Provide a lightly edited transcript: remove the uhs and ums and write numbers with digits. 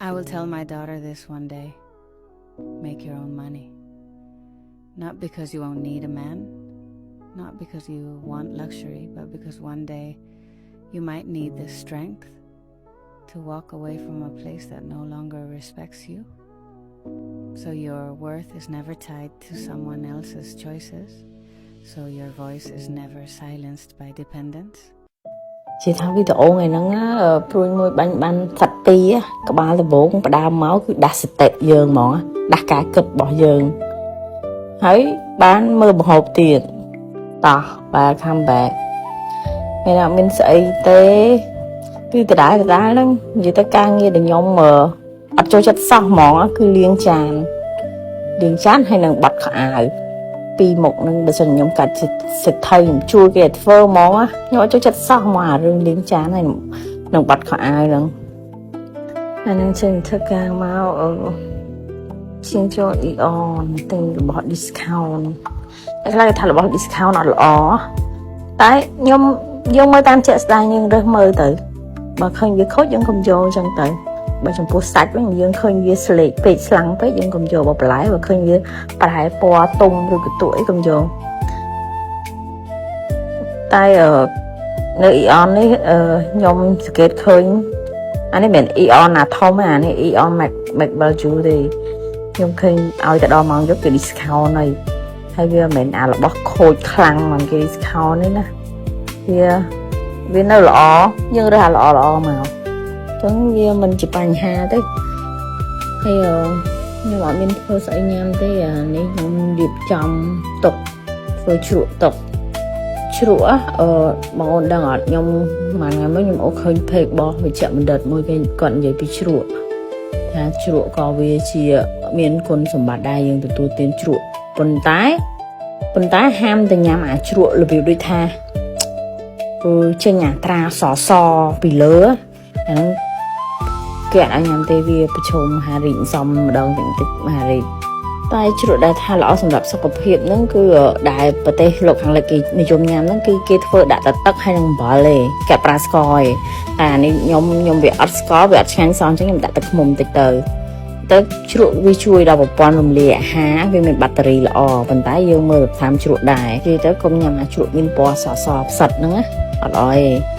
I will tell my daughter this one day. Make your own money. Not because you won't need a man, not because you want luxury, but because one day you might need the strength to walk away from a place that no longer respects you. So your worth is never tied to someone else's choices. So your voice is never silenced by dependence. ជាថាវីដេអូថ្ងៃហ្នឹងណាព្រួយមួយបាញ់បានសត្វពីរក្បាលដំបូងផ្ដើមមកគឺដាស់សតិយើងហ្មងដាស់ការគិតរបស់យើងហើយបានមើលបង្ហូបទៀតតោះ welcome back ថ្ងៃនេះអត់មានស្អីទេគឺដដែលដដែលហ្នឹងនិយាយទៅការងារដែលខ្ញុំអត់ចូលចិត្តសោះហ្មងគឺលាងចានលាងចានហើយនឹងបត់ខោអាវពីរមុខហ្នឹងបើសិនខ្ញុំកាត់សិទ្ធិខ្ញុំជួលគេឲ្យធ្វើហ្មងខ្ញុំអត់ចូលចិត្តសោះហ្មងអារឿងលាងចានហើយនឹងបត់ខោអាវហ្នឹងហើយនឹងចេញធ្វើការមកអឺជាងចូល AEON ទិញរបស់ discount តែខ្លះគេថារបស់ discount អត់ល្អតែខ្ញុំយើងមើលតាមជាក់ស្ដែងយើងរើសមើលទៅបើឃើញវាខូចយើងកុំយកអញ្ចឹងទៅបើចំពោះសាច់វិញយើងឃើញវាស្លេកពេកស្លាំងពេកយើងកុំយកបើបន្លែបើឃើញវាប្រែពណ៌ទុំឬកទួអីកុំយកតែអឺនៅ AEON នេះអឺខ្ញុំសង្កេតឃើញអានេះមិនមែន AEON ណាធំទេអានេះ AEON Max Value ទេខ្ញុំឃើញឲ្យទៅដល់ម៉ោងយប់គេ discount ហើយហើយវាមិនមែនអារបស់ខូចខ្លាំងហ្មងគេ discount នេះណាវាវានៅល្អយើងរើសអាល្អល្អមកអញ្ចឹងវាមិនជាបញ្ហាទេហើយខ្ញុំអត់មានធ្វើស្អីញ៉ាំទេអានេះខ្ញុំរៀបចំទុកធ្វើជ្រក់ទុកជ្រក់អឺបងអូនដឹងអត់ខ្ញុំមួយថ្ងៃមុនខ្ញុំអូឃើញ page របស់វិជ្ជបណ្ឌិតមួយគេគាត់និយាយពីជ្រក់ថាជ្រក់ក៏វាជាមានគុណសម្បត្តិដែរយើងទទួលទានជ្រក់ប៉ុន្តែប៉ុន្តែហាមតែញ៉ាំអាជ្រក់របៀបដូចថាគឺចេញអាត្រាសសពីលើអាហ្នឹងគេអត់ឲ្យញ៉ាំទេវាប្រឈមហារីកសំម្ដងតិចតិចហារីកតែជ្រក់ដែលថាល្អសម្រាប់សុខភាពហ្នឹងគឺដែលប្រទេសលោកខាងលិចគេនិយមញ៉ាំហ្នឹងគឺគេធ្វើដាក់តែទឹកហើយនឹងអំបិលទេគេប្រើស្ករឯងតែអានេះខ្ញុំខ្ញុំវាអត់ស្ករវាអត់ឆ្ងាញ់សោះអញ្ចឹងខ្ញុំដាក់ទឹកឃ្មុំតិចទៅទៅជ្រក់វាជួយដល់ប្រព័ន្ធរំលាយអាហារវាមានបាក់តេរីល្អប៉ុន្តែយើងមើលតាមជ្រក់ដែរនិយាយទៅកុំញ៉ាំអាជ្រក់មានពណ៌សសផ្សិតហ្នឹងណាអត់អីទេ។